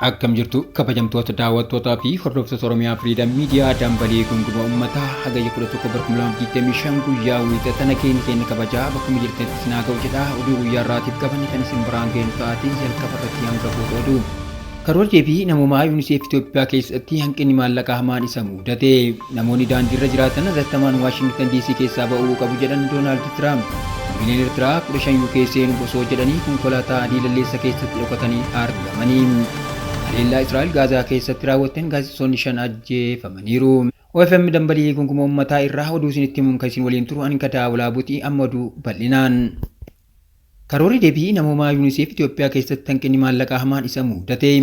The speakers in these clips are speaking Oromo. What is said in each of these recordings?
Akkam jirtu kabajamtoota daawwattootaa fi hordoftoota Oromiyaa Firiidam Miidiyaa dambalii gunguma uummataa Hagayya 11 bara 2025 guyyaa wiixata nageenya keenya kabajaa bakkuma jirtanitti isin haa ga'u jedha. Oduu guyyaa har'aatiif qabanne kan isin biraan geenyu ta'aatii jalqaba irratti hangafoota oduu. Karoora deebii namoomaa UNICEF Itoophiyaa keessatti hanqinni maallaqaa hamaan isa mudate. Namoonni daandiirra jiraatan hatattamaan Waashingtan DC keessaa ba'uu qabu jedhan Doonaald Tiraamp. Lammiileen Eertiraa 15 UK seenuuf osoo jedhanii konkolaataa diilalleessa keessatti dhokatanii argamanii. Haleellaa Israa'el Gaazaa keessatti raawwatteen gaazexeessonni 5 ajjeefamaniiru. OFM Dambalii Gunguma Uummataa irraa oduu isinitti himuun kan isin waliin turu ani Gadaa Walaabuuti, amma oduu bal'inaan. Karoorri deebii namoomaa Yuuniseef Itoophiyaa keessatti hanqinni maallaqaa hamaan isa mudate.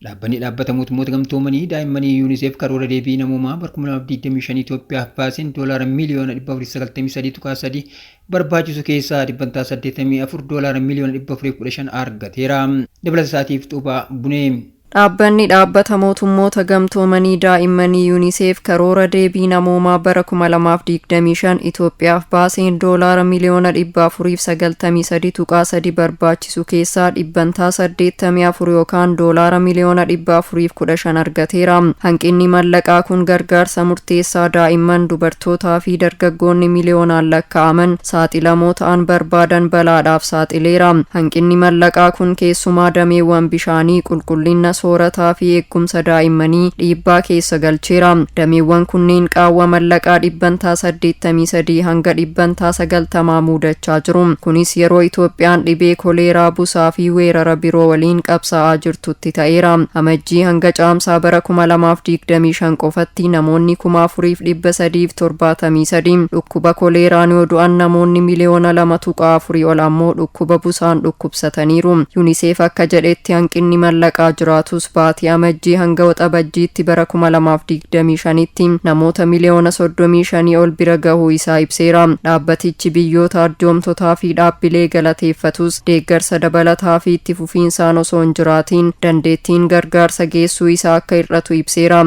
Dhaabbanni Dhaabbata Mootummoota Gamtoomanii Daa'immanii Yuuniseef karoora deebii namoomaa bara 2025 Itoophiyaaf baaseen doolaara miiliyoona 493.3 barbaachisu keessaa dhibbantaa 84 doolaara miiliyoona 415 argateera. Dabalata isaatiif Xuubaa Bunee. Dhaabbanni Dhaabbata Mootummoota Gamtoomanii Daa'immanii Yuuniseef karoora deebii namoomaa bara 2025 Itoophiyaaf baaseen doolaara miliyoona 493.3 barbaachisu keessaa dhibbantaa 84 yookaan doolaara miliyoona 415 argateera. Hanqinni mallaqaa kun gargaarsa murteessaa daa'imman, dubartootaa fi dargaggoonni miliyoonaan lakkaa'aman saaxilamoo ta'an barbaadan balaadhaaf saaxileera. Hanqinni mallaqaa kun keessumaa dameewwan bishaanii, qulqullina soorataa fi eegumsa daa'immanii dhiibbaa keessa galcheera. Dameewwan kunneen qaawwa mallaqaa dhibbantaa 83 hanga dhibbantaa 90 muudachaa jiru. Kunis yeroo Itoophiyaan dhibee koleeraa, busaa fi weerara biroo waliin qabsaa'aa jirtutti ta'eera. Amajjii hanga Caamsaa bara 2025 qofatti namoonni 4,373 dhukkuba koleeraan yoo du'an namoonni miliyoona 2.4 ol ammoo dhukkuba busaan dhukkubsataniiru. Yuuniseef akka jedhetti hanqinni mallaqaa jiraatus baatii Amajjii hanga Waxabajjiitti bara 2025tti namoota miliyoona 35 ol bira gahuu isaa ibseera. Dhaabbatichi biyyoota arjoomtotaa fi dhaabbilee galateeffatus deeggarsa dabalataa fi itti fufiinsaan osoo hin jiraatiin dandeettiin gargaarsa geessuu isaa akka hir'atu ibseera.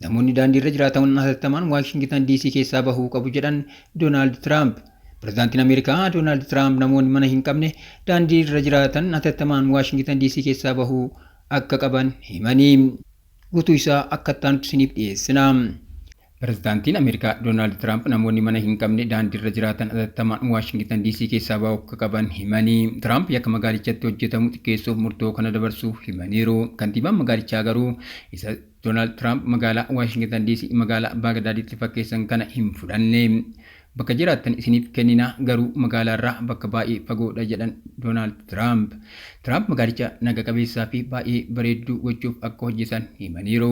Namoonni daandiirra jiraatan hatattamaan Waashingitan DC keessaa bahuu qabu jedhan Doonaald Tiraamp. Pirezidaantiin Ameerikaa Doonaald Tiraamp namoonni mana hin qabne daandiirra jiraatan hatattamaan Waashingitan DC keessaa bahuu akka qaban himanii. Guutuu isaa akka itti isiniif dhiyeessina. Pirezidaantiin Ameerikaa Doonaald Tiraamp namoonni mana hin qabne daandiirra jiraatan hatattamaan Waashingitan DC keessaa bahuu akka qaban himanii. Tiraamp yakka magaalichatti hojjetamu xiqqeessuuf murtoo kana dabarsuu himaniiru. Kantiibaan magaalichaa garuu isa Doonaald Tiraamp magaalaa Waashingitan DC magaalaa Baagdaaditti fakkeessan kana hin fudhanne. Bakka jiraattan isiniif kennina, garuu magaalaarraa bakka baay'ee fagoodha jedhan Doonaald Tiraamp. Tiraamp magaalicha naga qabeessaa fi baay'ee bareedduu gochuuf akka hojjetan himaniiru.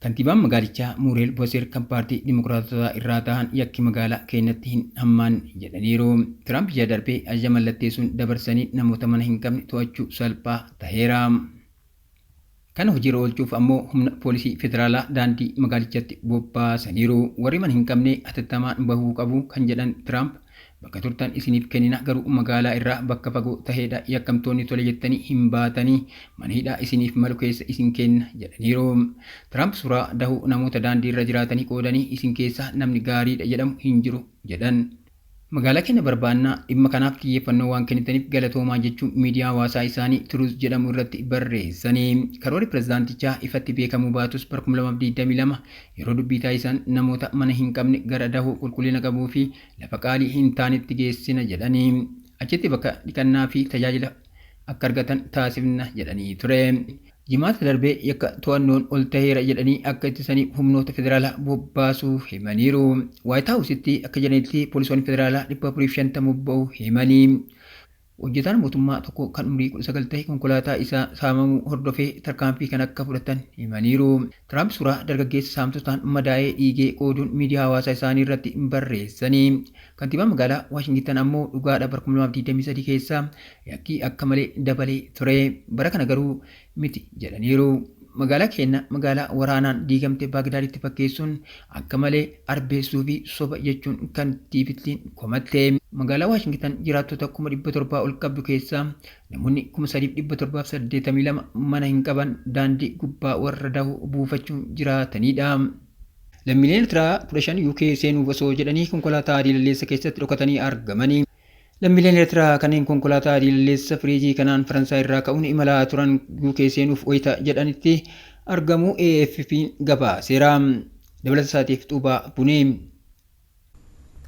Kantiibaan magaalichaa Muureel Boseer kan paartii Dimokiraatotaa irraa ta'an yakki magaalaa keenyatti hin hammaanne jedhaniiru. Tiraamp ji'a darbee ajaja mallatteessuun dabarsanii namoota mana hin qabne to'achuu salphaa taheera. Kana hojiirra oolchuuf ammoo humna poolisii federaalaa daandii magaalichatti bobbaasaniiru. Warri mana hin qabne hatattamaan bahuu qabu kan jedhan Tiraamp bakka turtan isiniif kennina, garuu magaalaa irraa bakka fagoo taheedha, yakkamtoonni tole jettanii hin baatanii mana hidhaa isiniif malu keessa isin kenna jedhaniiru. Tiraamp suuraa dahuu namoota daandii irra jiraatanii qoodanii isin keessaa namni gaariidha jedhamu hin jiru jedhan. Magaalaa keenya barbaannaa, dhimma kanaaf xiyyeeffannoo waan kennitaniif galatoomaa jechuun miidiyaa hawaasaa isaanii Truth jedhamu irratti barreessanii. Karoorri pirezidaantichaa ifatti beekamuu baatus bara 2022 yeroo dubbii taasisan namoota mana hin qabne gara dahoo qulqullina qabuu fi lafa qaalii hin taanetti geessina jedhanii. Achitti bakka dhiqannaa fi tajaajila akka argatan taasifna jedhanii ture. Jimaata darbee yakka to'annoon ol taheera jedhanii akka ittisaniif humnoota federaalaa bobbaasuu himaniiru. Waayit Haawusitti akka jedhanitti poolisoonni federaalaa 450 bobba'uu himanii. Hojjetaan mootummaa tokko kan umrii 19 ta'e konkolaataa isaa saamamuu hordofee tarkaanfii kan akka fudhatan himaniiru. Tiraamp suuraa dargaggeessa saamtotaan madaa'ee dhiigee qooduun miidiyaa hawaasaa isaanii irratti barreessanii. Kantiibaan magaalaa Waashingitan ammoo dhugaadha, bara 2023 keessa yakki akka malee dabalee ture. Bara kana garuu miti jedhaniiru. Magaalaa keenya magaalaa waraanaan diigamte Baagdaaditti fakkeessuun akka malee arbeessuu fi soba jechuun kantiibittiin komatte. Magaalaa Waashingitan jiraattota 700,000 ol qabdu keessaa namoonni 3,782 mana hin qaban, daandii gubbaa warra dahoo buufachuun jiraatanidha. Lammiileen Eertiraa 15 UK seenuuf osoo jedhanii konkolaataa diilalleessa keessatti dhokatanii argamanii. Lammiileen Eertiraa kanneen konkolaataa diilalleessa firiijii kanaan Faransaay irraa ka'uun imalaa turan UK seenuuf wayita jedhanitti argamu AFP gabaaseera. Dabalata isaatiif Xuubaa Bunee.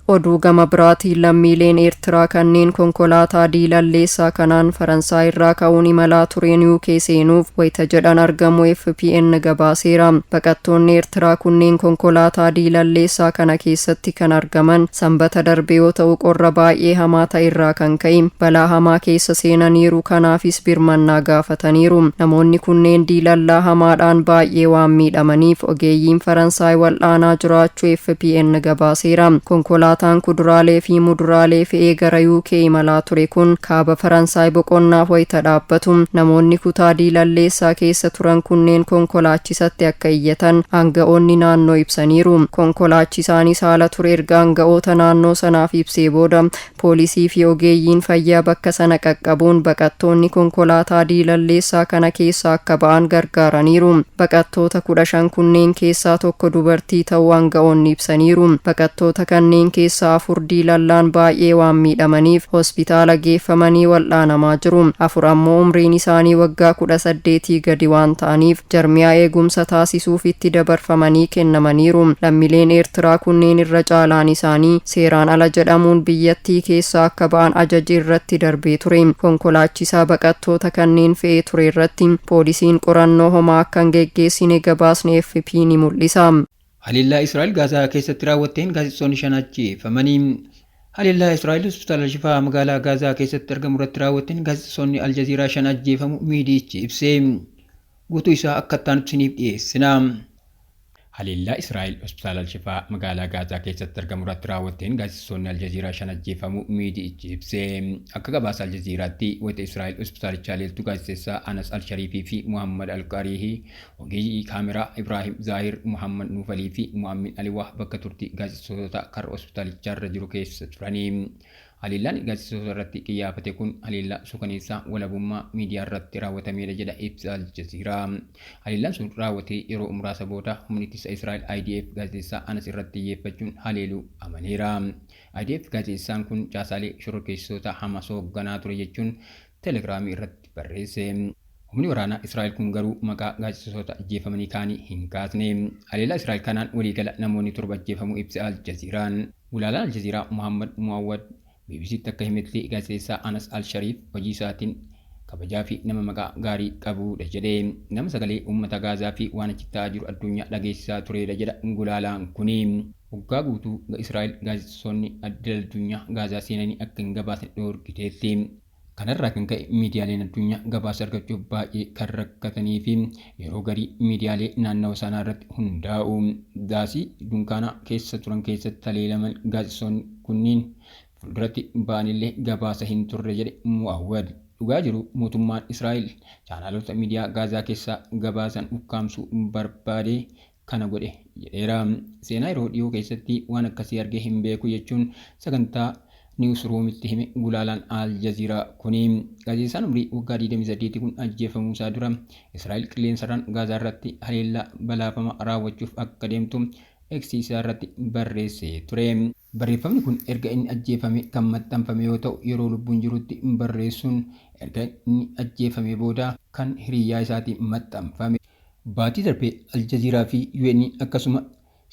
Oduu gama biraatiin, lammiileen Eertiraa kanneen konkolaataa diilalleessaa kanaan Faransaay irraa ka'uun imalaa tureen UK seenuuf wayita jedhan argamu FPN gabaaseera. Baqattoonni Eertiraa kunneen konkolaataa diilalleessaa kana keessatti kan argaman Sanbata darbe yoo ta'u, qorra baay'ee hamaa ta'e irraa kan ka'e balaa hamaa keessa seenaniiru. Kanaafis birmannaa gaafataniiru. Namoonni kunneen diilallaa hamaadhaan baay'ee waan miidhamaniif ogeeyyiin Faransaay wal'aanaa jiraachuu FPN gabaaseera. Konkolaataan kuduraalee fi muduraalee fe'ee gara UK imalaa ture kun kaaba Faransaay boqonnaaf wayita dhaabbatu namoonni kutaa diilalleessaa keessa turan kunneen konkolaachisatti akka iyyatan aanga'oonni naannoo ibsaniiru. Konkolaachisaanis haala ture erga aanga'oota naannoo sanaaf ibsee booda poolisii fi ogeeyyiin fayyaa bakka sana qaqqabuun baqattoonni konkolaataa diilalleessaa kana keessa akka ba'an gargaaraniiru. Baqattoota 15 kunneen keessaa tokko dubartii ta'uu aanga'oonni ibsaniiru. Baqattoota kanneen keessaa afur diilallaan baay'ee waan miidhamaniif hospitaala geeffamanii wal'aanamaa jiru. Afur ammoo umriin isaanii waggaa 18 gadi waan ta'aniif jarmiyaa eegumsa taasisuuf itti dabarfamanii kennamaniiru. Lammiileen Eertiraa kunneen irra caalaan isaanii seeraan ala jedhamuun biyyattii keessaa akka ba'an ajaji irratti darbee ture. Konkolaachisaa baqattoota kanneen fe'ee ture irratti poolisiin qorannoo homaa akka hin geggeessine gabaasni FP ni mul'isa. Haleellaa Israa'el Gaazaa keessatti raawwatteen gaazexeessonni 5 ajjeefamanii. Haleellaa Israa'el hospitaala Shifaa magaalaa Gaazaa keessatti argamu irratti raawwatteen gaazexeessonni Aljaziiraa 5 ajjeefamu miidiyichi ibse. Guutuu isaa akka itti aanutti isiniif dhiyeessina. Haleellaa Israa'el hospitaala Al-Shifaa magaalaa Gaazaa keessatti argamu irratti raawwatteen gaazexeessonni Aljaziiraa 5 ajjeefamu miidiyichi ibse. Akka gabaasa Aljaziiraatti, wayita Israa'el hospitaalicha haleeltu gaazexeessaa Anas Al-Shariifii fi Muhammad Al-Qarihi, ogeeyyii kaameraa Ibraahim Zaahir, Muhammad Nuufalii fi Mu'ammin Aliwaah bakka turtii gaazexeessitoota karra hospitaalichaarra jiru keessa turanii. Haleellaan gaazexeessitoota irratti qiyyaafate kun haleellaa suukaneessaa walabummaa miidiyaa irratti raawwatameedha jedha ibsa Aljaziiraa. Haleellaan sun raawwatee yeroo muraasa booda humni ittisa Israa'el IDF gaazexeessaa Anas irratti xiyyeeffachuun haleeluu amaneera. IDF gaazexeessaan kun caasaalee shororkeessitoota Hamas hoogganaa ture jechuun Telegiraamii irratti barreesse. Humni waraanaa Israa'el kun garuu maqaa gaazexeessitoota ajjeefamanii kaanii hin kaasne. Haleellaa Israa'el kanaan waliigala namoonni 7 ajjeefamuu ibsa Aljaziiraan. Gulaalaan Aljaziiraa Muhammad Muawwad BBCtti akka himetti, gaazexeessaa Anas Al-Shariif hojii isaatiin kabajaa fi nama maqaa gaarii qabudha jedhe. Nama sagalee uummata Gaazaa fi waan achitti ta'aa jiru addunyaa dhageessisaa turedha jedha gulaalaan kuni. Waggaa guutuu Israa'el gaazexeessonni idil addunyaa Gaazaa seenanii akka hin gabaasne dhoorkiteetti. Kanarraa kan ka'e miidiyaaleen addunyaa gabaasa argachuuf baay'ee kan rakkatanii fi yeroo garii miidiyaalee naannawa sanaa irratti hundaa'u. Daasii dunkaana keessa turan keessatti haleelaman gaazexeessonni kunniin fuulduratti ba'anillee gabaasa hin turre jedhe Mu'awwad. Dhugaa jiru, mootummaan Israa'el chaanaalota miidiyaa Gaazaa keessaa gabaasan ukkaamsuu barbaade kana godhe jedheera. Seenaa yeroo dhiyoo keessatti waan akkasii argee hin beeku jechuun sagantaa Niwusruumitti hime gulaalaan Al Jazeera kuni. Gaazexeessaan umrii waggaa 28 kun ajjeefamuu isaa dura Israa'el qilleensarraan Gaazaa irratti haleellaa balaafama raawwachuuf akka deemtu X isaa irratti barreessee ture. Barreeffamni kun erga inni ajjeefame kan maxxanfame yoo ta'u, yeroo lubbuun jirutti barreessuun erga inni ajjeefamee booda kan hiriyyaa isaatiin maxxanfame. Baatii darbe Al Jazeera fi UN akkasuma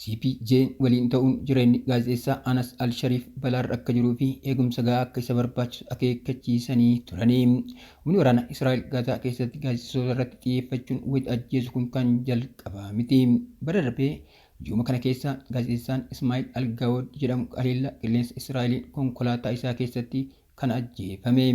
CPJ waliin ta'uun jireenyi gaazexeessaa Anas Al-Shariif balaarra akka jiruu fi eegumsa gahaa akka isa barbaachisu akeekkachiisanii turani. Humni waraanaa Israa'el Gaazaa keessatti gaazexeessitoota irratti xiyyeeffachuun wayita ajjeesu kun kan jalqabaa miti. Bara darbee ji'uma kana keessa gaazexeessaan Ismaa'il Al-Gawad jedhamu haleellaa qilleensa Israa'eliin konkolaataa isaa keessatti kan ajjeefame.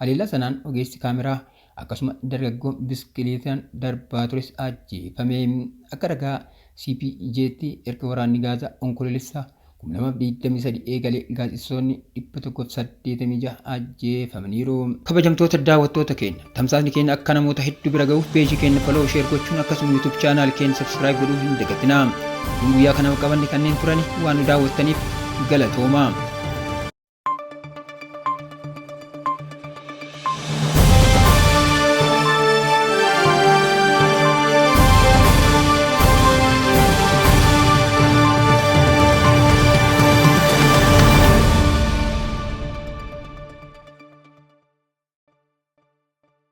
Haleellaa sanaan ogeessi kaameraa akkasuma dargaggoon biskiliitaan darbaa tures ajjeefame. Akka ragaa CPJtti, erga waraanni Gaazaa Onkoloolessa 2023 eegalee gaazexeessitoonni 186 ajjeefamaniiru. Kabajamtoota daawwattoota keenya, tamsaasni keenya akka namoota hedduu bira gahuuf peejii keenya follow, share gochuun akkasuma YouTube channel keenya subscribe godhuu hin dagatinaa. Oduun guyyaa kanaaf qabanne kanneen turani. Waan nu daawwattaniif galatooma.